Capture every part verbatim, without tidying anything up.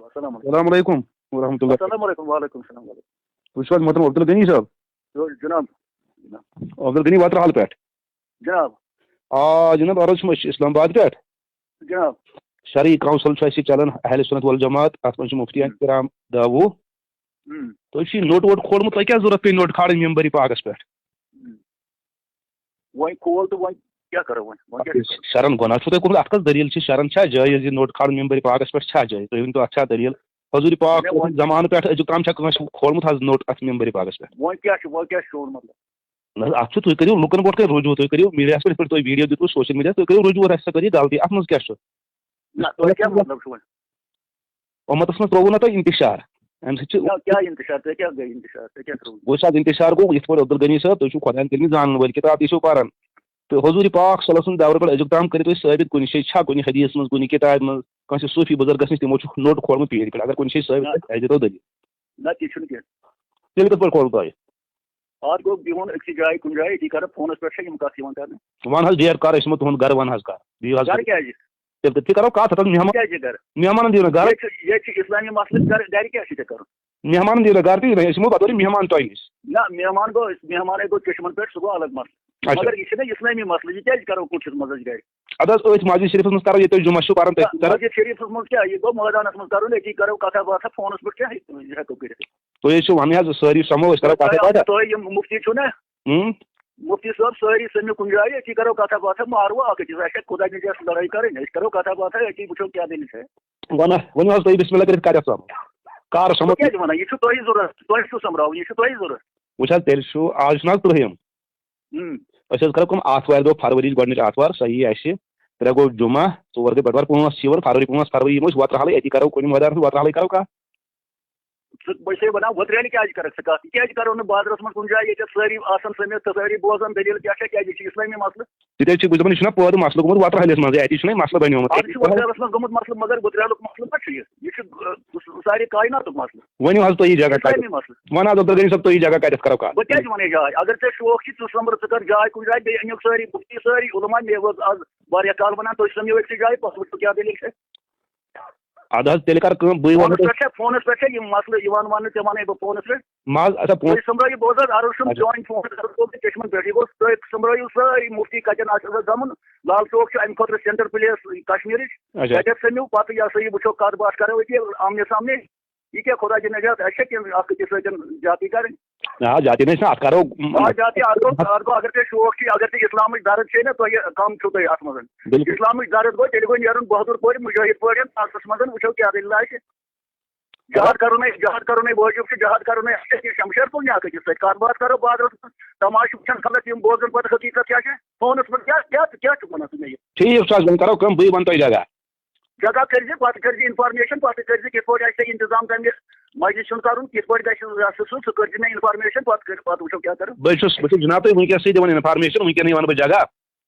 السلام علیکم۔ السلام علیکم ورحمۃ اللہ۔ السلام علیکم، وعلیکم السلام، وعلیکم۔ تُہۍ چھِو حظ محترم عبدالغنی صٲب؟ جناب۔ عبدالغنی وترٕ حال پٮ۪ٹھ۔ جناب۔ آ جناب، عرض چھُم، أسۍ چھِ اسلام آباد پٮ۪ٹھ۔ جناب۔ شرعی کونسل چھُ اَسہِ چلان اہل سنت والجماعت، اَتھ منٛز چھِ مفتی ہم۔ کرام دہ وُہ۔ ہم۔ تۄہہِ چھُ یہِ نوٚٹ ووٚٹ کھولمُت، تۄہہِ کیٛاہ ضروٗرت پیٚیہِ نوٚٹ کھالٕنۍ ممبرِ پاکس پٮ۪ٹھ؟ ہم۔ وۄنۍ کھول تہٕ وۄنۍ کیٛاہ کرو وۄنۍ؟ وۄنۍ کیٛاہ چھُ کرُن؟ شرن گۄناہ چھُو تۄہہِ کوٚرمُت، اَتھ کۄس دٔلیٖل چھِ؟ شرن چھا جٲیز یہِ نوٚٹ کھالُن ممبرِ پاکس پٮ۪ٹھ، چھا جٲیز؟ تُہۍ ؤنۍتو، اَتھ چھا دٔلیٖل؟ حضوٗرِ پاک نہ، وۄنۍ زمانہٕ پٮ۪ٹھ أزیُک تام چھا کٲنٛسہِ کھولمُت حظ نوٚٹ اَتھ ممبرِ پاکس پٮ۪ٹھ؟ وۄنۍ کیٛاہ چھُ، وۄنۍ کیٛاہ چھُ چون مطلب؟ نہ حظ، اَتھ چھُ، تُہۍ کٔرِو لُکن برونٛٹھ کَنہِ رجوع، تُہۍ کٔرِو میٖڈیاہَس پٮ۪ٹھ، یِتھ پٲٹھۍ تۄہہِ ویٖڈیو دیُتوٕ سوشل میٖڈیاہَس، تُہۍ کٔرِو رجوع، اَسہِ سا کٔر یہِ غلطی، اَتھ منٛز کیٛاہ چھُ؟ نہ، تۄہہِ کیٛاہ مطلب چھُ وۄنۍ؟ اُمتَس منٛز ترٛووُ نہ تۄہہِ انتشار، اَمہِ سۭتۍ چھُ نہ، کیٛاہ انتشار؟ تۄہہِ کیٛاہ گٔے انتشار؟ تۄہہِ کیٛاہ ترٛووُ؟ وٕچھ حظ، انتشار گوٚو یِتھ پٲٹھۍ عبدالغنی صٲب، تُہۍ چھِو خۄدایَن کٔرمٕتۍ زانَن وٲلۍ، کِتاب تہِ چھِو پَران۔ تہٕ حضوٗرِ پاک صلی اللہ علیہ وسلم دورٕ پٮ۪ٹھ أزیُک تام کٔرِو تُہۍ ثٲبت کُنہِ جایہِ چھا، کُنہِ حدیث منٛز، کُنہِ کِتابہِ منٛز، کٲنٛسہِ صوٗفی بُزرگس نِش تِمو چھُ نوٚٹ کھولمُت پیٖرِ پٮ۪ٹھ؟ اگر کُنہِ جایہِ ثٲبت نہ۔ آسہِ، اَسہِ دِتو دٔلیٖل۔ نہ، تہِ چھُنہٕ کینٛہہ۔ تیٚلہِ کِتھ پٲٹھۍ کھولوٕ تۄہہِ؟ اَتھ گوٚو بِہُن أکسٕے جایہِ کُنہِ جایہِ، أتی کَرو فونَس پٮ۪ٹھ چھا یِم کَتھ یِوان کَرنہٕ؟ وَن حظ، ڈیٹ کَر، أسۍ یِمو تُہُنٛد گَرٕ، وَن حظ کَر، دِیِو حظ۔ گَرٕ کیٛازِ؟ تیٚلہِ تہِ کَرو کَتھ، ہَتَس مےٚ مہمان، کیٛازِ گَرٕ؟ مہمانَن دِیِو نہ گَرٕ۔ ییٚتہِ چھِ، ییٚتہِ چھِ اِسلٲمی مسلہٕ، گَرٕ، گَرِ کیٛاہ چھِ ژےٚ کَرُن؟ مہمانَن دِیِو نہ گَرٕ تہٕ أسۍ یِمو پَتہٕ اورٕ مہمان تۄہہِ نِش۔ نہ، مہمان گوٚو، مہمانَے گوٚو چشمَن پٮ۪ٹھ، سُہ گوٚو الگ مسلہٕ۔ اچھا۔ مگر یہِ چھِنہ اِسلٲمی مسلہٕ، یہِ کیٛازِ کَرو کُٹھِس منٛز أسۍ گَرِ؟ اَدٕ حظ، أتھۍ مسجد شریٖفَس منٛز کَرو، ییٚتہِ تُہۍ جُمعہ چھِو پَران، تٔتھۍ نہ، پٮ۪ٹھ۔ مسجد شریٖفَس منٛز کیٛاہ؟ یہِ گوٚو مٲدانَس منٛز کَرُن، أتی کَرو کَتھا باتھا، فونَس پٮ۪ٹھ کیٛاہ ہیٚکو کٔرِتھ؟ تُہۍ ٲسِو وَنٕے حظ، سٲری سَمو، أسۍ کَرو کَتھا تۄہہِ، باتھا۔ تۄہہِ یِم مُفتی چھُو نہ؟ ہُم؟ مُفتی صٲب، سٲری سٔمِو کُنہِ جایہِ، أتی کَرو کَتھا باتھا، مارو اَکھ أکِس، اَسہِ چھےٚ خۄدا نِجَس لَڑٲے کَرٕنۍ، أسۍ کَرو کَتھا باتھا، أتی وٕچھو کیٛاہ دٔلیٖل چھےٚ۔ وَنہ، ؤنِو حظ تُہۍ بِسمِ اللہ کٔرِتھ کَتٮ۪تھ سَمو؟ کَر سَمو؟ بہٕ کیٛازِ وَنان؟ یہِ چھُ تۄہہِ ضوٚرَتھ، تۄہہِ چھُ سَمراوُن، یہِ چھُ تۄہہِ ضوٚرَتھ۔ وٕچھ حظ، تیٚلہِ چھُ، آز چھُنہٕ حظ تٕرٛہِم؟ ہُم۔ أسۍ حظ کَرو کٲم، آتھوارِ دۄہ، فروری گۄڈٕنِچ آتھوار، صحیح آسہِ، ترٛےٚ گوٚو جُمعہ، ژور گٔے بَٹوار، پانٛژھ چھِ یِوان، فروری پانٛژھ فروری یِمو أسۍ وَترٕ حالٕے، أتی کَرو کُنہِ مٲدانَس منٛز وَترٕ حالٕے کَرو کَتھ۔ ژٕ، بہٕ چھُسے وَنان، وۄترِ حالہِ کیٛازِ کَرَکھ ژٕ کَتھ؟ یہِ کیٛازِ کَرو نہٕ بازرَس منٛز کُنہِ جایہِ، ییٚتٮ۪تھ سٲری آسَن سٔمِتھ تہٕ سٲری بوزَن دٔلیٖل کیٛاہ چھےٚ، کیٛازِ یہِ چھُ اِسلٲمی مسلہٕ؟ تہِ تہِ چھُ، بہٕ چھُس دَپان، یہِ چھُنہ پٲدٕ مسلہٕ گوٚمُت وۄترٕ حٲلِس منٛزٕے، اَتی چھُنہ یہِ مسلہٕ بَنیومُت۔ اَتھ چھُ وۄترٕ حٲلَس منٛز گوٚمُت مسلہٕ، مگر وۄترٕ حٲلُک مسلہٕ ما چھُ یہِ؟ یہِ چھُ، آ، سارے کایناتُک مسلہٕ۔ ؤنِو حظ تُہۍ یہِ جگہ اِسلٲمی کَتٮ۪تھ؟ مسلہٕ۔ وَن حظ عبدالغنی صٲب، تُہۍ یہِ جگہ کَتٮ۪تھ کَرو کَتھ؟ بہٕ کیٛازِ وَنہٕ یہِ جاے؟ اگر ژےٚ شوق چھُے، ژٕ سۄمبرٕ، ژٕ کَر جاے کُنہِ جایہِ، بیٚیہِ أنِکھ سٲری مُفتی، سٲری علماء، مےٚ ووت آز واریاہ کال وَنان، تُہۍ سَمِو أکسٕے جایہِ، پَتہٕ وٕچھِو کیٛاہ دٔلیٖل چھےٚ۔ اَدٕ حظ، تیٚلہِ کَر کٲم، بہٕ وَنہٕ فونَس تۄہہِ۔ پٮ۪ٹھ چھےٚ، فونَس پٮ۪ٹھ چھےٚ یِم مسلہٕ یِوان وَننہٕ، ژےٚ وَنَے بہٕ فونَس پٮ۪ٹھ۔ مہ حظ، اچھا، فون۔ تُہۍ سَمبرٲیِو، بوز حظ، عرض چھُم اچھا۔ چٲنۍ فون، عرض گوٚو مےٚ چشمَن پٮ۪ٹھ، یہِ گوٚو، تُہۍ سَمبرٲیِو سٲری مُفتی کَتٮ۪ن آسہِ حضرت زَمُن، لال چوک چھُ اَمہِ خٲطرٕ سینٹر پلیس کشمیٖرٕچ، اچھا۔ تَتٮ۪تھ سَمِو، پَتہٕ یہِ ہسا یہِ وٕچھو کَتھ باتھ کَرو أتی آمنے سامنے۔ یہِ کیٛاہ خۄدا جی نجات، اَسہِ چھا کینٛہہ اَکھ أکِس سۭتۍ زیادتی کَرٕنۍ؟ آ، زیادتی نہ چھِنہٕ، اَتھ کَرو، آ، زیادتی، اَتھ گوٚو، اَتھ گوٚو، اگر ژےٚ شوق چھُے، اگر ژےٚ اِسلامٕچ درد چھے نہ، تۄہہِ کَم چھُو تۄہہِ اَتھ منٛز۔ بِلکُل۔ اِسلامٕچ درد گوٚو، تیٚلہِ گوٚو نیرُن بہادُر پٲٹھۍ مُجاہِد پٲٹھۍ تَتَس منٛز، وٕچھو کیٛاہ دٔلیٖل آسہِ۔ جہاد کَرُن ہے، جہاد کَرُن ہے وٲجِب چھُ، جہاد کَرُن ہے، اَسہِ چھِ شمشیر تُلنہِ اَکھ أکِس سۭتۍ، کَتھ باتھ کَرو بازرَس منٛز، تماشہٕ وٕچھَن خلق، یِم بوزَن پَتہٕ حقیٖقت کیٛاہ چھِ۔ فونَس منٛز کیٛاہ، کیٛاہ، کیٛاہ چھُکھ وَنان ژٕ مےٚ یہِ؟ ٹھیٖک چھُ حظ، وۄنۍ کَرو کٲم، بٕے وَنہٕ تۄہہِ جگہ۔ جگہ کٔرۍ زِ، پَتہٕ کٔرۍ زِ اِنفارمیشَن، پَتہٕ کٔرۍ زِ کِتھ پٲٹھۍ آسہِ ژےٚ اِنتِظام کَمہِ مَسجِد چھُنہٕ کَرُن، کِتھ پٲٹھۍ گژھِ سُہ، سُہ، سُہ کٔرۍ زِ مےٚ اِنفارمیشَن، پَتہٕ کٔرۍ، پَتہٕ وٕچھو کیٛاہ کَرو۔ بہٕ چھُس، بہٕ چھُس جِناب تۄہہِ وٕنکیٚسٕے دِوان اِنفارمیشَن، وٕنکیٚنٕے وَنہٕ بہٕ جگہ۔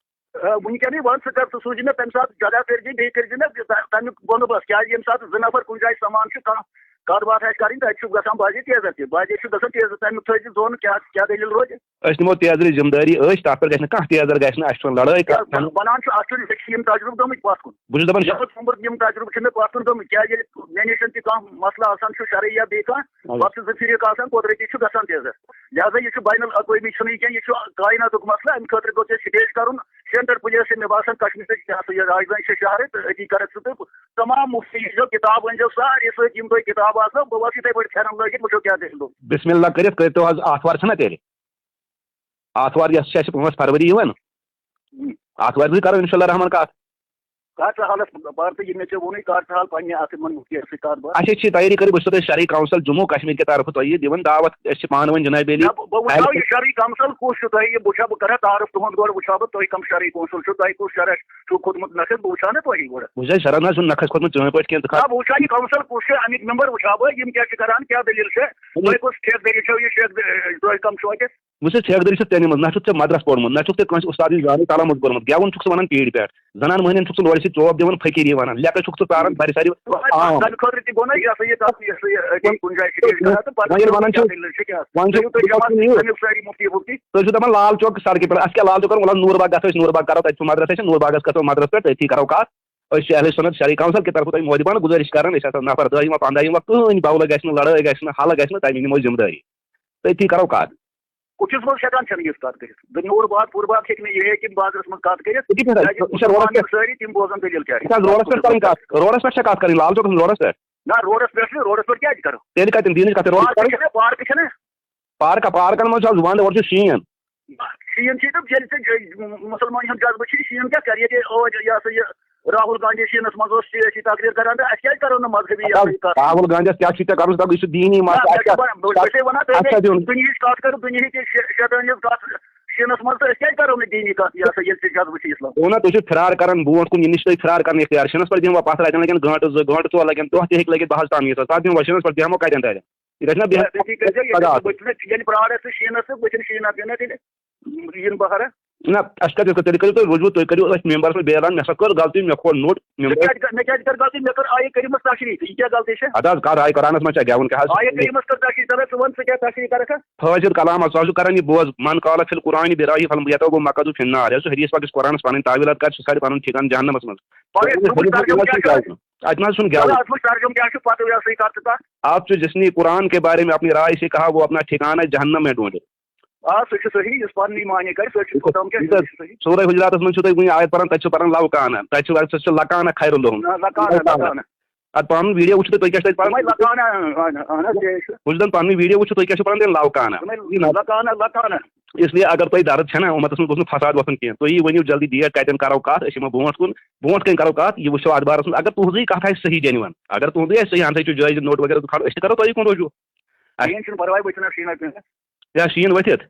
آ، وٕنکیٚنٕے وَن ژٕ کر، ژٕ سوٗزِ مےٚ تَمہِ ساتہٕ جگہ کٔرۍ زِ، بیٚیہِ کٔرۍ زِ مےٚ تَ-، تَمیُک بندوبست، کیٛازِ ییٚمہِ ساتہٕ زٕ نفر کُنہِ جایہِ سَمان چھِ، کانٛہہ کَتھ باتھ آسہِ کَرٕنۍ، تَتہِ چھُ گژھان بعضے تیزر تہِ، بعضے چھُ گژھان تیزر، تَمیُک تھٲوزِ ذہن، کیٛاہ، کیٛاہ دٔلیٖل روزِ؟ أسۍ نِمو تیزرٕچ ذِمہٕ دٲری أسۍ، تَتھ پٮ۪ٹھ گژھِ نہٕ کانٛہہ تیزر، گژھِ نہٕ، اَسہِ چھُنہٕ لڑٲے کَرٕنۍ۔ وَنان چھُ، اَتھ چھُنہٕ، مےٚ چھِ یِم تجرُبہٕ گٔمٕتۍ پَتھ کُن۔ بہٕ چھُس دَپان، یَپٲرۍ عمر یِم تجربہٕ چھِ مےٚ پَتھ کُن گٔمٕتۍ، کیٛازِ ییٚلہِ مےٚ نِش تہِ کانٛہہ مسلہٕ آسان چھُ شرعی یا بیٚیہِ کانٛہہ، اَوا۔ پَتہٕ چھُ زٕ فِرِق آسان، قۄدرٔتی چھُ گژھان تیزر۔ لہذا یہِ چھُ بین الاقوٲمی چھُنہٕ یہِ کینٛہہ، یہِ چھُ کایناتُک مسلہٕ۔ اَمہِ خٲطرٕ گوٚژھ اَسہِ سٹیج کَرُن، سینٹر پلیس چھِ مےٚ باسان کشمیٖرٕچ، یہِ ہسا یہِ راجدھانی چھِ شہرٕچ، تہٕ أتی کَرَکھ ژٕ تہٕ تمام مُفتی ییٖزیو، کِتاب أنۍزیو، سارے سۭتۍ یِم تۄہہِ کِتاب آسنو، بہٕ وَسہٕ یِتھَے پٲٹھۍ پھٮ۪رَن لٲگِتھ، وٕچھو کیٛاہ دٔلیٖل۔ بسم اللہ کٔرِتھ کٔرۍتو حظ، آتھوار چھَنہ تیٚلہِ؟ آتھوار یۄس چھِ اَسہِ پانٛژھ فروری یِوان، ہُم۔ آتھوارِ دۄہٕے کَرو اِنشاء اللہ رحمان کَتھ۔ کر ژٕ حالس پَر تہٕ یہِ مےٚ ژےٚ ووٚنُے، کر ژٕ حال پننہِ اَتھٕ یِمن مُفتین سۭتۍ کَتھ باتھ۔ اَسہِ چھِ تیٲری کٔرِتھ، بہٕ چھُسو تۄہہِ شرعی کونسل جموں کشمیر کہِ طرفہٕ تۄہہِ یہِ دِوان دعوت، أسۍ چھِ پانہٕ ؤنۍ جناب علی۔ نہ، بہٕ، بہٕ وٕچھٕ ہا اہل یہِ شرعی کونسل کُس چھُ تۄہہِ، یہِ وٕچھٕ ہا بہٕ، کرٕ ہا تعارُف تُہُنٛد گۄڈٕ، وٕچھٕ ہا بہٕ تُہۍ کم شرعی کونسل چھِو، تۄہہِ کُس شرع چھُ کھوٚتمُت نکھس، بہٕ وٕچھٕ ہا نہ تۄہہِ گۄڈٕ۔ وٕچھ حظ، شرعن حظ چھُنہٕ نکھس کھوٚتمُت چٲنۍ پٲٹھۍ کینٛہہ، ژٕ نہ، کھس۔ بہٕ وٕچھٕ ہا یہِ کونسل کُس چھُ، اَمِکۍ ممبر وٕچھٕ ہا بہٕ، یِم کیٛاہ چھِ کران، کیٛاہ دٔلیٖل چھےٚ، تُہۍ کُس ٹھیکہٕ دٔری چھَو، یہِ ٹھیکہٕ دٔ-، تۄہہِ کم چھُو اَتہِ؟ وٕچھ حظ، ٹھیکہٕ دٔری چھِ ژےٚ نِمٕژ، نہ چھُکھ ژےٚ مدرس پوٚرمُت، نہ چھُکھ ژےٚ کٲنٛسہِ اُستادٕنۍ زانٕے تَلہ منٛز کوٚرمُت، گٮ۪وُن چھُکھ ژٕ وَنان پیٖرِ پٮ۪ٹھ، زنان مٔہنِوٮ۪ن چھُکھ ژٕ لورِ سۭتۍ چوب دِوان، فقیٖری وَنان، لیٚکہٕ چھُکھ ژٕ ژاران بَرِ سارِ عام۔ تَمہِ خٲطرٕ تہِ گوٚو نہ یہِ ہسا یہِ کَتھ، یہِ ہسا یہِ أتی کُنہِ جایہِ چھِ کیس کران تہٕ پَتہٕ وۄنۍ ییٚلہِ وَنان چھُ، کیٛاہ دٔلیٖل چھِ کیٛاہ؟ وۄنۍ چھُ تُہۍ ؤنِو تُہۍ جماعت یہِ۔ تَمیُک سٲری مُفتی وُفتی۔ تُہۍ چھِو دَپان لال چوک سڑکہِ پٮ۪ٹھ، اَسہِ کیٛاہ لال چوک کَرو، وَلہٕ نوٗر باغ گژھو أسۍ، نوٗر باغ کَرو، تَتہِ چھُ مدرسہٕ اَسہِ، نوٗر باغَس گژھو مدرسَس پٮ۪ٹھ، تٔتھی کَرو کَتھ۔ أسۍ چھِ اہل سنت شرعی کونسل کہِ طرفہٕ تۄہہِ مودبانہٕ گُزٲرِش کران، أسۍ ہسا نفر دٔہِم یا پنٛداہِم وقت کٕہٕنۍ بولہٕ گژھِ نہٕ، لڑٲے گژھِ نہٕ، حلہٕ گژھِ نہٕ، تَمی نِمو ذمہٕ دٲری۔ تٔتھی کرو کتھ۔ کُٹھِس منٛز ہٮ۪کان چھَنہٕ یِژھ کَتھ کٔرِتھ۔ دُنیاہُر باد پوٗرٕ باد ہیٚکہِ نہٕ یہِ ہیٚکہِ بازرَس منٛز کَتھ کٔرِتھ۔ یہِ کیٛاہ چھِ، کیٛازِ یہِ چھا روڈَس پٮ۪ٹھ؟ سٲری تِم بوزَن دٔلیٖل کیٛاہ چھِ۔ یہِ چھا روڈَس پٮ۪ٹھ کَرٕنۍ کَتھ؟ روڈَس پٮ۪ٹھ چھا کَتھ کَرٕنۍ؟ لال چوکَس منٛز روڈَس پٮ۪ٹھ؟ نہ، روڈَس پٮ۪ٹھ نہٕ، روڈَس پٮ۪ٹھ کیٛازِ کَرو؟ تیٚلہِ کَتٮ۪ن؟ دیٖنٕچ کَتھ؟ روڈَس پٮ۪ٹھ پارکہٕ کَرٕنۍ؟ چھَنہ، پارکہٕ چھَنہ۔ پارکہ، پارکن منٛز چھُ آز ونٛدٕ، اورٕ چھُ شیٖن۔ شیٖن چھُ تہٕ ییٚلہِ ژےٚ جاے-، مُسلمان ہُنٛد جذبہٕ چھُ، شیٖن کیٛاہ کَرِ؟ ییٚتہِ اوج، یہِ ہسا یہِ راہُل گاندھی شیٖنَس منٛز اوس، یہِ ٲسۍ تقریر کران، تہٕ اَسہِ کیٛازِ کَرو نہٕ مذہبی یہِ ہسا یہِ کَتھ؟ راہُل گاندھیَس کیٛاہ چھُ ژےٚ کَرُن؟ یہِ چھُ دیٖنی نہ، مسلہٕ، مےٚ اَسہِ چھُ کیٛاہ، بَنان، بہٕ اَسہِ کیٛاہ چھُسے دیُن؟ وَنان، تُہۍ اَسہِ کیٛاہ دیُن؟ دُنیہٕچ کَتھ کٔرِو، دُنیہٕچ یہِ شے-، شیطٲنیُک کَتھ، شیٖنَس منٛز، تہٕ أسۍ کیٛازِ کَرو نہٕ دیٖنی کَتھ، یہِ ہسا ییٚلہِ ژےٚ جذبہٕ چھُ اِسلام؟ ووٚن نا، تُہۍ چھِو فرار کران برونٛٹھ کُن، یہِ نِش تُہۍ فرار کرنہٕ اختیار، شیٖنَس پٮ۪ٹھ بیٚہمو، پَتھ رَٹٮ۪ن لَگن گٲنٛٹہٕ زٕ گٲنٛٹہٕ، ژور لَگن، دۄہ تہِ ہیٚکہِ لٔگِتھ، بہٕ حظ تام ییٖژاہ، پَتہٕ بیٚہمو شیٖنَس پٮ۪ٹھ، بیٚہمو کَتٮ۪ن تَتٮ۪ن؟ یہِ گژھِ نا بیٚہتھ تیٚلہِ کٔرۍزیو یہِ، پَگاہ آسُن۔ بہٕ چھُس نہٕ، ییٚلہِ پرٛارَس ژٕ شیٖنَس تہٕ بہٕ چھُس شیٖن اَتھ دِنَے تیٚلہِ یِن بہارا۔ نہ، اَسہِ کَتہِ، تیٚلہِ کٔرِو تُہۍ رُجوٗع، تُہۍ کٔرِو أتھۍ مِمبَرَس پٮ۪ٹھ بیان، مےٚ سا کٔر غلطی، مےٚ کھول نوٚٹ ژےٚ مِمبَر۔ کیٛازِ کٔر، مےٚ کیٛازِ کٔر غلطی؟ مےٚ کٔر آیہِ کٔرِمَس تشریح، یہِ کیٛاہ غلطی چھےٚ؟ اَدٕ حظ، کَر آیہِ قرآنَس منٛز چھا گٮ۪وُن کیٛاہ حظ؟ آیہِ کٔرِمَس کٔر تشریح، دَپان ژٕ وَن ژٕ کیٛاہ تشریح کَرَکھ؟ حٲضِر کلام حظ، ژٕ حظ چھُکھ کَران یہِ بوز، من قال فی القرآن برأیہ فلیتبوأ مقعدہ فی النار، یۄس حدیث پاک یُس قرآنَس پَنٕنۍ تعویٖل اَتھ کَرِ، سُہ ژھانٛڈِ پَنُن ٹھِکان جہنمَس منٛز۔ مگر اَتھ منٛز چھُنہٕ ترجمہٕ کیٛاہ چھُ؟ اَتھ منٛز چھُنہٕ گٮ۪وُن۔ اَتھ منٛز ترجمہٕ کیٛاہ چھُ پَتہٕ یہِ ہسا یہِ کَتھ ژٕ کَتھ؟ آپ جو جس نے قرآن کے بارے میں اپنی رائے سے کہا، وہ اپنا ٹھکانہ جہنم میں ڈھونڈے۔ آ، سُہ چھُ صحیح، یُس پَننُے معنی کَرِ، سُہ چھُ خۄدام کیٛاہ، سُہ چھُ صحیح۔ سورہ حجراتَس منٛز چھُو تُہۍ وٕنہِ آیت پَران، تَتہِ چھُ پَران لَو کانہ، تَتہِ چھُ، تَتہِ چھُ لَکانہ خیر لَہُم۔ نہ، لَکانہ، لَکانہ۔ اَدٕ پَنُن ویٖڈیو وٕچھِو تُہۍ، تُہۍ کیٛاہ چھُو تَتہِ پَران؟ تِمَے لَکانہ، اَہَن، اَہَن حظ، تی حظ چھُ۔ بہٕ چھُس دَپان، پَنُن ویٖڈیو وٕچھِو تُہۍ، کیٛاہ چھُو پَران تَتہِ لَو کانہ؟ تِمَے لَکانہ، لَکانہ۔ اس لیے اگر تۄہہِ درد چھَنہ اُمتَس منٛز گوٚژھ نہٕ فساد وۄتھُن کینٛہہ، تُہۍ یی ؤنِو جلدی ڈیٹ کَتٮ۪ن کَرو کَتھ، أسۍ یِمو برونٛٹھ کُن، برونٛٹھ کَنہِ کَرو کَتھ، یہِ وٕچھو اَتھ بارَس منٛز۔ اگر تُہٕنٛزٕے کَتھ آسہِ صحیح جینوَن، اگر تُہٕنٛزٕے آسہِ صحیح، اَہَن سا یہِ چھُ جٲیز، نوٚٹ وغیرہ تہٕ کھالو، أسۍ تہِ کَرو تۄہہِ کُن رجوع۔ اَسہِ کِہیٖنۍ چھُنہٕ پَرواے، بہٕ چھُس نہٕ شیٖنہ پٮ۪ٹھ۔ یا شیٖن ؤتھِتھ؟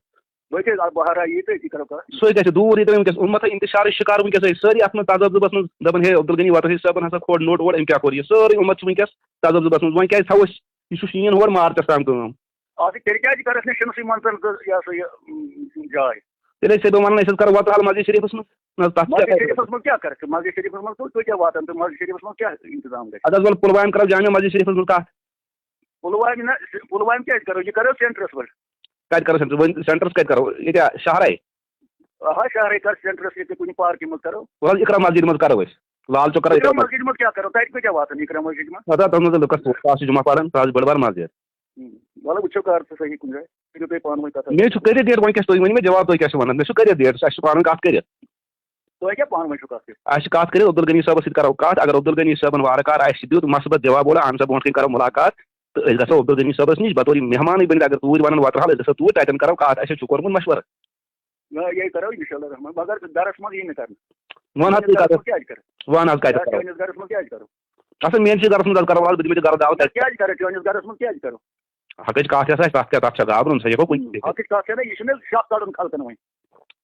ؤتھِتھ، اَتھ بہارا یی تہٕ أتی کَرو کَتھ۔ سُہ گژھِ دوٗر، ییٚتٮ۪ن وٕنکیٚس اُمت اِنتِشارٕچ شِکار وٕنکیٚس أسۍ سٲری اَتھ منٛز تذبذبَس منٛز، دَپان، "ہے، عبدالغنی وَتَس صٲبَن ہسا کھول نوٚٹ ووٹ، أمۍ کیٛاہ کوٚر یہِ؟" سٲرٕے اُمت چھِ وٕنکیٚس تذبذبَس منٛژ۔ وۄنۍ کیٛازِ تھاوو أسۍ؟ یہِ چھُ شیٖن ہور مارچَس تام کٲم۔ اَتھ تیٚلہِ کیٛازِ کَرَکھ نہٕ شِنسٕے منٛز تہٕ یہِ ہسا یہِ، م، جاے؟ تیٚلہِ ٲسۍ بہٕ وَنان، أسۍ حظ کَرو وَتہٕ حال مسجد شریٖفَس منٛز۔ نہ حظ، تَتھ کیٛاہ مسجد کَرو؟ شریٖفَس منٛز کیٛاہ کَرَکھ ژٕ؟ مسجد شریٖفَس منٛز تُہۍ، تُہۍ کیٛاہ واتان تہٕ مسجد شریٖفَس منٛز کیٛاہ اِنتظام گژھِ؟ اَدٕ حظ، وَلہٕ پُلوامہِ کَرو جامع مسجد شریٖفَس منٛز کَتھ۔ پُلوامہِ نہ، پُلوامہِ کیٛازِ کَرو؟ یہِ کَرو سینٹرَس پٮ۪ٹھ۔ کَتہِ کَرو سینٹرَس؟ وۄنۍ سینٹرَس کَتہِ کَرو؟ ییٚتہِ شہرَے؟ آ، شہرٕے کر سینٹرس ییٚتہِ کُنہِ پارکہِ منٛز کرو۔ وَلہٕ حظ، اِقرا مسجد منٛز کرو أسۍ۔ لال چوک کرو اِقرا اِقرا مسجد۔ مسجد منٛز کیٛاہ کرو؟ تَتہِ کۭتیٛاہ واتن اِقرا مسجد منٛز؟ پتہ تَتھ منٛز لُکَس پوٚژھ، آز چھُ جُمعہ پران، آز چھُ بٔڑ بار مسجد۔ ہُم، وَلہٕ وٕچھو کر ژٕ صحیح کُنہِ جایہِ۔ کٔرِو تُہۍ پانہٕ ؤنۍ کَتھ۔ مےٚ چھُ کٔرِتھ ڈیٹ، وۄنۍ کیٛاہ چھُ تُہۍ ؤنِو مےٚ جواب، تُہۍ کیٛاہ چھِو وَنان؟ مےٚ چھُ کٔرِتھ ڈیٹ، اَسہِ چھُ پانہٕ ؤنۍ کَتھ کٔرِتھ۔ تۄہہِ کیٛاہ پانہٕ ؤنۍ چھُو کَتھ کٔرِتھ؟ اَسہِ چھِ کَتھ کٔرِتھ، عبدالغنی صٲبَس سۭتۍ کَرو کَتھ، اگر عبدالغنی صٲبَن وارٕ کارٕ اَسہِ دیُت مَسلہٕ پَتہٕ جواب، وَلہٕ اَہَن سا برونٛٹھ کَنہِ کَرو مُلاقات، تہٕ أسۍ گژھو عبدالغنی صٲبَس نِش بطورِ مہمانٕے بٔنِتھ، اگر توٗرۍ وَنَن وَترٕ حال، أسۍ گژھو توٗرۍ، تَتٮ۪ن کَرو کَتھ، اَسہِ چھُ کوٚرمُت مَشوَرٕ۔ نہ، یہِ کَرو اِنشاء اللہ الرحمٰن، مگر گَرَس منٛز یی نہٕ کَرنہٕ۔ وَن حظ ژٕ گَرَس کَتٮ۪تھ؟ منٛز کیٛازِ کَرٕ؟ وَن حظ کَتٮ۪تھ کَرو؟ چٲنِس گَرَس منٛز کیٛازِ کَرو؟ اَصٕل میٛٲنۍ چھِ گَرَس منٛز حظ کَرو، آز بہٕ دِمہٕ تہِ گَرٕ دعوت۔ نہ، کیٛازِ کَرو؟ چٲنِس گَرَس منٛز کیٛازِ کَرو؟ حقٕچ کَتھ یۄس آسہِ، تَتھ کیٛاہ، تَتھ چھا گابرُن؟ سُہ ہیٚکو کُنہِ تہِ۔ حقٕچ کَتھ چھےٚ نہ، یہِ چھُنہٕ شَکھ کَڑُن خلقَن وۄنۍ۔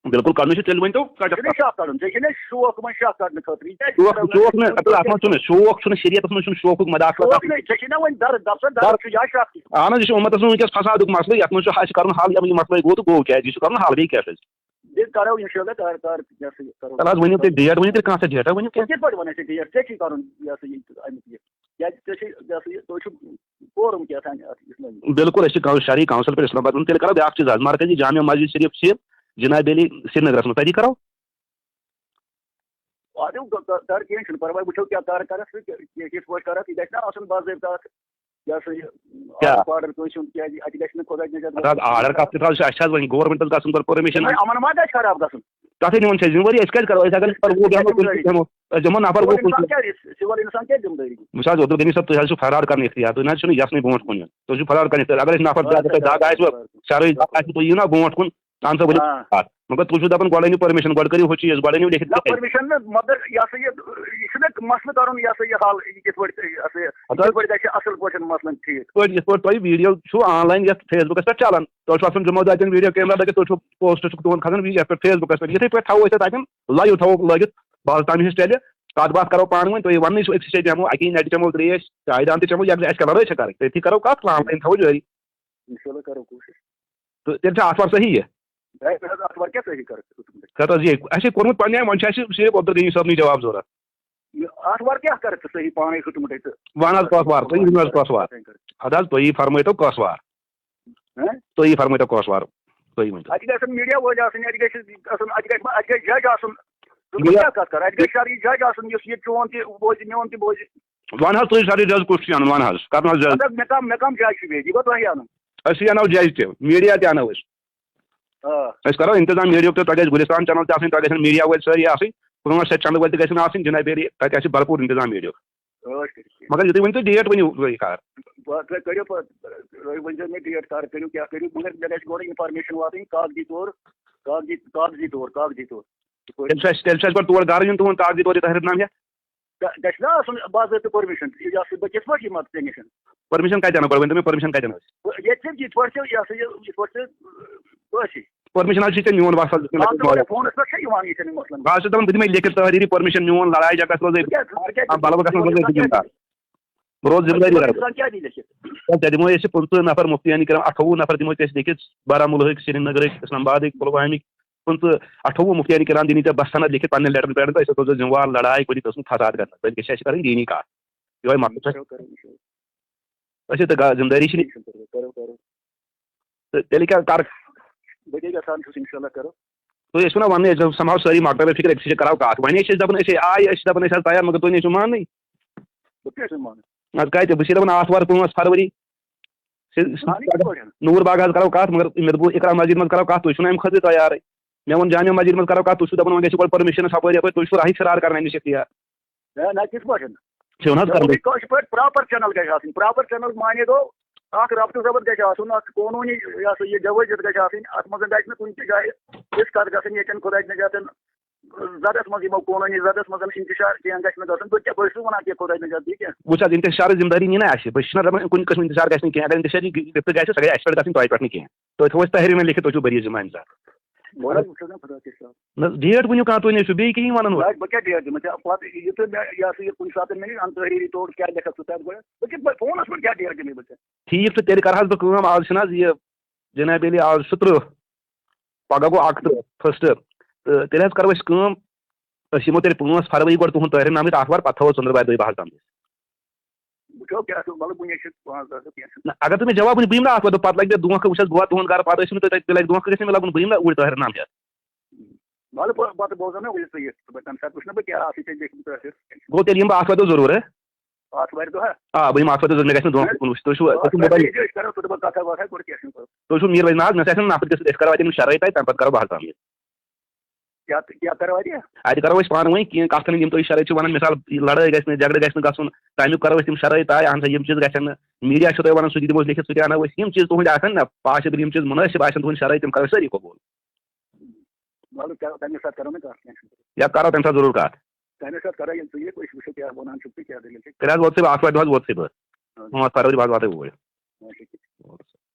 بِلکُل کَڑنٕے چھُ، تیٚلہِ ؤنۍ تو کَتٮ۪تھ ژےٚ چھُے نہ کَتھ؟ شَکھ کَڑُن، ژےٚ چھُے نہ شوق وۄنۍ شَکھ کَڑنہٕ خٲطرٕ؟ یہِ کیٛازِ شوق، شَکھ شوق نہٕ، اَصٕل اَتھ منٛز چھُنہٕ، شوق چھُنہٕ، شریعتَس منٛز چھُنہٕ شوقُک مداخلت شوق اَتھ منٛز۔ نہٕ، ژےٚ چھُے نہ وۄنۍ درد، دَپ سا، درد چھُ یا شَکھ تہِ؟ اَہَن حظ، یہِ چھُ اُمَتَس منٛز وٕنکیٚس فسادُک مسلہٕ، یَتھ منٛز چھُ اَسہِ کَرُن حل، یہِ مسلہٕ گوٚو تہٕ گوٚو کیٛازِ؟ یہِ چھُ کَرُن حل، بیٚیہِ کیٛاہ چھُ اَسہِ؟ یہِ کَرو اِنشاء اللہ، کَر، کَر، یہِ ہسا یہِ کَرو۔ تَلہٕ حظ، ؤنِو تُہۍ ڈیٹ، ؤنِو تیٚلہِ کانٛہہ سا ڈیٹا، ؤنِو کیٛاہ؟ کِتھ پٲٹھۍ وَنَے ژےٚ ڈیٹ؟ ژےٚ چھُے کَرُن یہِ ہسا یہِ اَمیُک یہِ۔ کیٛازِ ژےٚ چھُے یہِ ہسا یہِ، تُہۍ چھُو فورم کیٛاہ تام اَتھ اِسلٲمی۔ بِلکُل، أسۍ چھِ کَو-، شرعی کونسل پٮ۪ٹھ اِسلام آباد۔ وۄنۍ تیٚلہِ کَرو بیٛاکھ چیٖز حظ، مرکزی جامع مسجد شریف چھِ جناب علی سرینگرَس منٛز، تَتی کَرو۔ اَدٕ کَ-، کَ-، کَر، کینٛہہ چھُنہٕ پَرواے، وٕچھو کیٛاہ کَر کَرَکھ ژٕ، کہِ-، کہِ-، کِتھ پٲٹھۍ کَرَکھ، یہِ گژھِ نا آسُن باضٲبطہٕ اَتھ۔ یہِ ہسا یہِ کیٛاہ؟ آرڈر آرڈر کٲنٛسہِ ہُنٛد، کیٛازِ اَتہِ گژھِ نہٕ خۄدا نجات اَتھ حظ آرڈر کَتھ پٮ۪ٹھ حظ چھُ؟ اَسہِ چھِ حظ وۄنۍ گورمٮ۪نٛٹَس گژھُن گۄڈٕ پٔرمِشن۔ یِمَن اَمَن ما گژھِ خراب گژھُن؟ تَتھٕے نِوان چھِ أسۍ ذِمہٕ وٲری، أسۍ کیٛازِ کَرو؟ أسۍ اگر نفر وُہ بیٚہمو، أسۍ دِمو نفر وُہ اِنسان کُن۔ کیٛازِ؟ سِوَل اِنسان کیٛازِ ذِمہٕ دٲری؟ وٕچھ حظ، عبدالغنی صٲب، تُہۍ حظ چھِو فرار کَرنہِ اختیار، تُہۍ نہ حظ چھِو نہٕ یَژھنٕے برونٛٹھ کُن یُن۔ تُہۍ چھِو فرار کَرنہِ اختیار۔ اگر اَسہِ نفر زیادٕ تۄہہِ دَگ آسِوٕ، شرٲبۍ دَگ آسِوٕ، تُہۍ یِیِو نہ برونٛٹھ کُن، اَہَن سا ؤلِو آ۔ کَتھ۔ مگر تُہۍ چھِو دَپان گۄڈٕ أنِو پٔرمِشن، گۄڈٕ کٔرِو ہُہ چیٖز، گۄڈٕ أنِو لیکھِتھ نہ، کِتھ کٔنۍ؟ پٔرمِشن نہٕ، مگر یہِ ہسا یہِ، یہِ چھُنہٕ مسلہٕ کَرُن، یہِ ہسا یہِ حل، یہِ کِتھ پٲٹھۍ، یہِ ہسا یہِ، ہَتہٕ حظ۔ کِتھ پٲٹھۍ گژھِ اَصٕل پٲٹھۍ مسلہٕ ٹھیٖک؟ یِتھ پٲٹھۍ، یِتھ پٲٹھۍ تۄہہِ ویٖڈیو چھُو آن لاین یَتھ فیس بُکَس پٮ۪ٹھ چَلان، تۄہہِ چھُو آسان جمعہ دۄہ اَتٮ۪ن ویٖڈیو کیمرا لٲگِتھ، تۄہہِ چھُو پوسٹ چھُکھ تُہُنٛد کھسان یَتھ پٮ۪ٹھ فیس بُکَس پٮ۪ٹھ، یِتھَے پٲٹھۍ تھاوو أسۍ اَتھ اَتٮ۪ن لایِو تھاوو لٲگِتھ، بہٕ حظ تَمہِ وِزِ ٹیلہِ کَتھ باتھ کَرو پانہٕ ؤنۍ، تُہۍ وَننٕے چھُو أکسٕے جایہِ بیٚہمو، اَکی نَٹہِ چٮ۪مو ترٛیش، چایہِ دام تہِ چٮ۪مو یَکجاہ، اَسہِ کیٛاہ لَڑٲے چھےٚ کَرٕنۍ؟ تٔتھی کَرو کَتھ، آن لاین تھاوو جٲری۔ اِنشاء اللہ کَرو کوٗشِش۔ تہٕ تیٚلہِ چھا آتھوار صحیح یہِ؟ ہے، نہ حظ، آتھوار کیٛاہ صحیح کَرَکھ ژٕ ہُتھ پٲٹھۍ؟ کَتھ حظ یہِ؟ اَسہِ ہے کوٚرمُت پنٛنہِ آیہِ، وۄنۍ چھُ اَسہِ صرف عبدالغنی صٲبنٕے جواب ضوٚرَتھ۔ یہِ آتھوار کیٛاہ کَرَکھ ژٕ صحیح پانَے ہُتھ پٲٹھۍ تہٕ؟ وَن حظ کۄس وار، تُہی ؤنِو حظ کۄس وار۔ اَدٕ حظ، تُہی فرمٲیتو کۄس وار۔ ہہ؟ تُہی فرمٲیتو کۄس وار، تُہی ؤنۍتو۔ اَتہِ گژھن میٖڈیا وٲلۍ آسٕنۍ، اَتہِ گژھِ گژھُن، اَتہِ گژھِ، اَتہِ گژھِ جج آسُن۔ تہٕ بہٕ کیٛاہ کَتھ کَرٕ؟ اَتہِ گژھِ شرعی جج آسُن، یُس یہِ چون تہِ بوزِ، میون تہِ بوزِ۔ وَن حظ تُہۍ شرعی جج کُس چھُ اَنُن، وَن حظ، کَتھ منٛز جج؟ مطلب، مےٚ کَم، مےٚ کَم جج چھُ بیٚیہِ؟ یہِ گوٚو تۄہہِ اَنُن۔ أسۍ چھِ اَنو جج تہِ، میٖڈیا تہِ اَنو أسۍ۔ آ۔ أسۍ کَرو اِنتظام میٖڈیاہُک تہٕ تۄہہِ گژھِ گُلِستان چینل تہِ آسٕنۍ، تۄہہِ گژھن میٖڈیا وٲلۍ سٲری آسٕنۍ، پانٛژھ شےٚ چینل وٲلۍ تہِ گژھن آسٕنۍ، جناب عٲلی، تَتہِ آسہِ بھرپوٗر اِنتظام میٖڈیاہُک۔ ٲٹھ کٔرِتھ کینٛہہ۔ مگر یُتُے ؤنۍ تُہۍ ڈیٹ ؤنِو، یہِ کَر؟ بہٕ، تُہۍ کٔرِو پَتہٕ، تُہۍ ؤنۍزیو مےٚ ڈیٹ کَر کٔرِو، کیٛاہ کٔرِو، مگر مےٚ گژھِ گۄڈٕ اِنفارمیشَن واتٕنۍ کاغذی طور، کاغذی، کاغذی طور، کاغذی طور۔ تِکیٛازِ تیٚلہِ چھُ اَسہِ، تیٚلہِ چھُ اَسہِ گۄڈٕ تور گرٕ یُن تُہُنٛد کاغذی طور یہِ طاہر نام ہٮ۪تھ۔ گہ-، گژھِ نا آسُن باضٲبطہٕ پٔرمِشن، یہِ ہسا، بہٕ کِتھ پٲٹھۍ یِمہٕ ژےٚ نِش؟ پٔرمِشن کَتہِ اَنو گۄڈٕ؟ ؤنۍ تو مےٚ پٔرمِشن کَتہِ اَنو أسۍ؟ بہٕ، ییٚتہِ چھِ یِتھ پٲٹھۍ ژےٚ، یہِ ہسا یہِ، یِتھ پٲٹھۍ ژےٚ، ٲسی۔ پٔرمِشن حظ چھِ ژےٚ میون وَس حظ دیُتمُت مےٚ مان ژٕ، مولوی۔ فونس پٮ۪ٹھ چھا یِوان یہِ چھَنہٕ مسلہٕ؟ بہٕ حظ چھُس دَپان، بہٕ دِمے لیکھِتھ تحریٖری پٔرمِشن، میون لڑایہِ جھگڑس منٛز بہٕ کیٛاہ، بہٕ کیٛاہ آ، بلہٕ وَسَس منٛز بہٕ کیٛاہ ذِمہٕ دار۔ بہٕ روزٕ ذِمہٕ دٲری دار۔ پٔرمِشن کیٛاہ دی لیکھِتھ؟ ژےٚ دِمو أسۍ یہِ پٕنٛژٕہ نفر مُفتیانِ کرام، اَٹھووُہ نفر دِمو أسۍ لیکھِتھ، بارہمولہٕکۍ، سرینگرٕکۍ، اسلام آبادٕکۍ، پُلوامِکۍ، پٕنٛژٕہ، اَٹھووُہ مُفتیانِ کرام دِنی ژےٚ بس سند لیکھِتھ پننٮ۪ن لیٹرن پیٹھ، تہٕ أسۍ ہسا سوزو ذمہٕ وار لڑایہِ کُنہِ قٕسمُک فساد کرنس۔ تیٚلہِ گژھِ اَسہِ کرٕنۍ دیٖنی کَتھ۔ یِہوٚے مۄکلہِ سا۔ کرو، کرو، وٕچھو۔ أسۍ چھِ تہٕ غ-، ذمہٕ دٲری چھِ نہٕ۔ کرو، کرو۔ تہٕ تیٚلہِ کیٛاہ کر؟ بہٕ کیٛاہ یژھان چھُس، انشاءاللہ کرو۔ تُہۍ ٲسِو نا وَننٕے، أسۍ زَن سمہو سٲری مۄکلٲوِتھ فِکر، أکسٕے چھِ کَرو کَتھ۔ وۄنۍ ٲسۍ أسۍ دَپان، أسۍ آے، أسۍ چھِ دَپان، أسۍ حظ تیار، مگر تُہۍ نَے چھِو ماننٕے۔ بہٕ کیٛاہ چھُس مانان؟ نَتہٕ کَتہِ؟ بہٕ چھُسے دَپان، آتھوار پانٛژھ فروری۔ سُہ، سُہ، اَہَنُے، کِتھ پٲٹھۍ؟ نوٗر باغ حظ کَرو کَتھ، مگر مےٚ دوٚپوُ اقرا مسجد منٛز کَرو کَتھ، تُہۍ چھِو نہٕ اَمہِ خٲطرٕ تیارٕے۔ مےٚ ووٚن جامع مسجد منٛز کَرو کَتھ، تُہۍ چھِو دَپان، وۄنۍ گژھِ گۄڈٕ پٔرمِشن، ہُپٲرۍ یَپٲرۍ، تُہۍ چھِو راہٕے فرار کَرنہٕ اَمہِ نِش اختیار۔ نہ، نہ، کِتھ پٲٹھۍ؟ چھِو نہٕ حظ مےٚ ووٚن کَران؟ یہِ کٲشِر پٲٹھۍ پراپر چینل گژھِ آسٕنۍ۔ پراپر چینل معنی گوٚو، اکھ ربطہٕ ضبط گژھِ آسُن، اکھ قونوٗنی، یہِ ہسا یہِ جوٲزیت گژھِ آسٕنۍ۔ اتھ منٛز گژھِ نہٕ کُنہِ تہِ جایہِ یِژھ کتھ گژھٕنۍ، ییٚتٮ۪ن خۄداے نجاتن زدس منٛز، یِمو قونوٗنی زدس منٛز انتشار کینٛہہ گژھِ نہٕ گژھُن۔ بہٕ کیٛاہ، بہٕ چھُس نہٕ ونان کینٛہہ خۄداے نجات یی کینٛہہ۔ وٕچھ حظ، انتشارٕچ ذمہٕ دٲری نی نہ اَسہِ۔ بہٕ چھُس نہ دپان کُنہِ قٕسمٕچ انتشار گژھِ نہٕ کینٛہہ۔ اگر انتشار یی، گرفتہٕ گژھِ، سۄ گژھِ اَسہِ پٮ۪ٹھ گژھٕنۍ، تۄہہِ پٮ۪ٹھ نہٕ کینٛہہ۔ تُہۍ تھٲوِو اَسہِ تحریٖرن لیکھِتھ، تُہۍ چھِو بٔری ذمہٕ اَمہِ ساتہٕ۔ وَلہٕ حظ، وٕچھو نا خۄدا کیٛاہ چھُ۔ نہ، ڈیٹ ؤنِو کانٛہہ تُہۍ، نہ چھُ بیٚیہِ کِہیٖنۍ وَنان وۄنۍ۔ نہ، بہٕ کیٛاہ ڈیٹ دِمہٕ ژےٚ؟ پَتہٕ یہِ تہٕ مےٚ، یہِ ہسا یہِ کُنہِ ساتہٕ مےٚ نِش اَن تحریٖری طور کیٛاہ لیکھکھ ژٕ تَتھ گۄڈٕ؟ بہٕ کِتھ پٲٹھۍ فونَس پٮ۪ٹھ کیٛاہ ڈیٹ دِمے بہٕ ژےٚ؟ ٹھیٖک چھُ، تیٚلہِ کَرٕ حظ بہٕ کٲم، آز چھِنہٕ حظ یہِ جناب علی، آز چھُ تٕرٛہ، پَگاہ گوٚو اَکتٕرٛہ فٔسٹ، تہٕ تیٚلہِ حظ کَرو أسۍ کٲم، أسۍ یِمو تیٚلہِ پانٛژھ فروری گۄڈٕ تُہُنٛد طاہر نام ہیٚتھ، آتھوار، پَتہٕ تھاوو ژٔنٛدٕروارِ دۄہہِ بہٕ حظ تام۔ وٕچھو کیٛاہ چھُ، مطلب، وٕنہِ چھِ پانٛژھ دۄہ تہٕ کینٛہہ چھُنہٕ۔ نہ، اگر تُہۍ مےٚ جواب ؤنِو، بہٕ یِمہٕ نہٕ اَتھ وَتہٕ، پَتہٕ لَگہِ مےٚ دھونٛکھٕ، وٕچھ حظ، بہٕ واتہٕ تُہُنٛد گَرٕ، پَتہٕ ٲسِو نہٕ تُہۍ تَتہِ، تیٚلہِ لَگہِ دھونٛکھٕ، گژھِ نہٕ مےٚ لَگُن، بہٕ یِمہٕ نہٕ اوٗرۍ طاہر نام ہیٚتھ۔ وَلہٕ پَ-، پَتہٕ بوزو مےٚ وٕنہِ ژٕ یہِ، بہٕ تَمہِ ساتہٕ وٕچھٕ نہٕ بہٕ کیٛاہ آسہِ ژےٚ لیکھمُت طاہر۔ گوٚو تیٚلہِ یِمہٕ بہٕ اَتھ وَتہٕ ضروٗر، ہہ؟ آتھوارِ دۄہ، ہہ؟ آ، بہٕ یِمہٕ اَتھ وَتہٕ ضروٗر، مےٚ گژھِ نہٕ دھونٛکھٕ کُنہِ وٕچھ، تُہۍ چھُو، تُہۍ چھُو آتھوارِ موبایِل۔ دۄہ أسۍ کَرو ژٕ تہٕ بہٕ کَتھا وَتھا، گۄڈٕ کیٛاہ چھُنہٕ پَرواے۔ تُہۍ چھُو میٖر وَزِ ناز، مےٚ سۭتۍ ٲسِو نہٕ نَفر کِس، أسۍ کَرو اَتہِ یِم شرٲیِط تَتہِ، تَمہِ پَتہٕ کَرو بہٕ حظ تَمہِ۔ کیٛاہ، کیٛاہ کَرو اَتہِ؟ اَتہِ کَرو أسۍ پانہٕ ؤنۍ کینٛہہ کَتھ کَرٕنۍ، یِم تُہۍ شرٲیِط چھِو وَنان، مِثال، لڑٲے گژھِ نہٕ، جھگڑٕ گژھِ نہٕ گژھُن، تَمیُک کَرو أسۍ تِم شرٲیِط طے، اَہَن سا، یِم چیٖز گژھن نہٕ، میٖڈیا چھُو تۄہہِ وَنان، سُہ تہِ دِمو أسۍ لیکھِتھ، سُہ تہِ اَنو أسۍ، یِم چیٖز تُہٕنٛدۍ آسَن نہ possible، یِم چیٖز مُنٲسِب آسَن تُہٕنٛدۍ شرٲیِط، تِم کَرو أسۍ سٲری قبوٗل۔ وَلہٕ، کَرو، تَمے ساتہٕ کَرو نا کَتھ، کینٛہہ چھُنہٕ۔ یا کَرو تَمہِ ساتہٕ ضروٗر کَتھ۔ تَمے ساتہٕ کَرو ییٚلہِ ژٕ یِکھ، أسۍ وٕچھو کیٛاہ وَنان چھُکھ تہٕ کیٛاہ دٔلیٖل چھِ۔ تیٚلہِ حظ ووت سُہ آتھوارِ دۄہ حظ ووت سُہ بہٕ۔ اَدٕ پانٛژھ فروری بعد واتو اوٗرۍ۔ اَدٕ کیٛاہ۔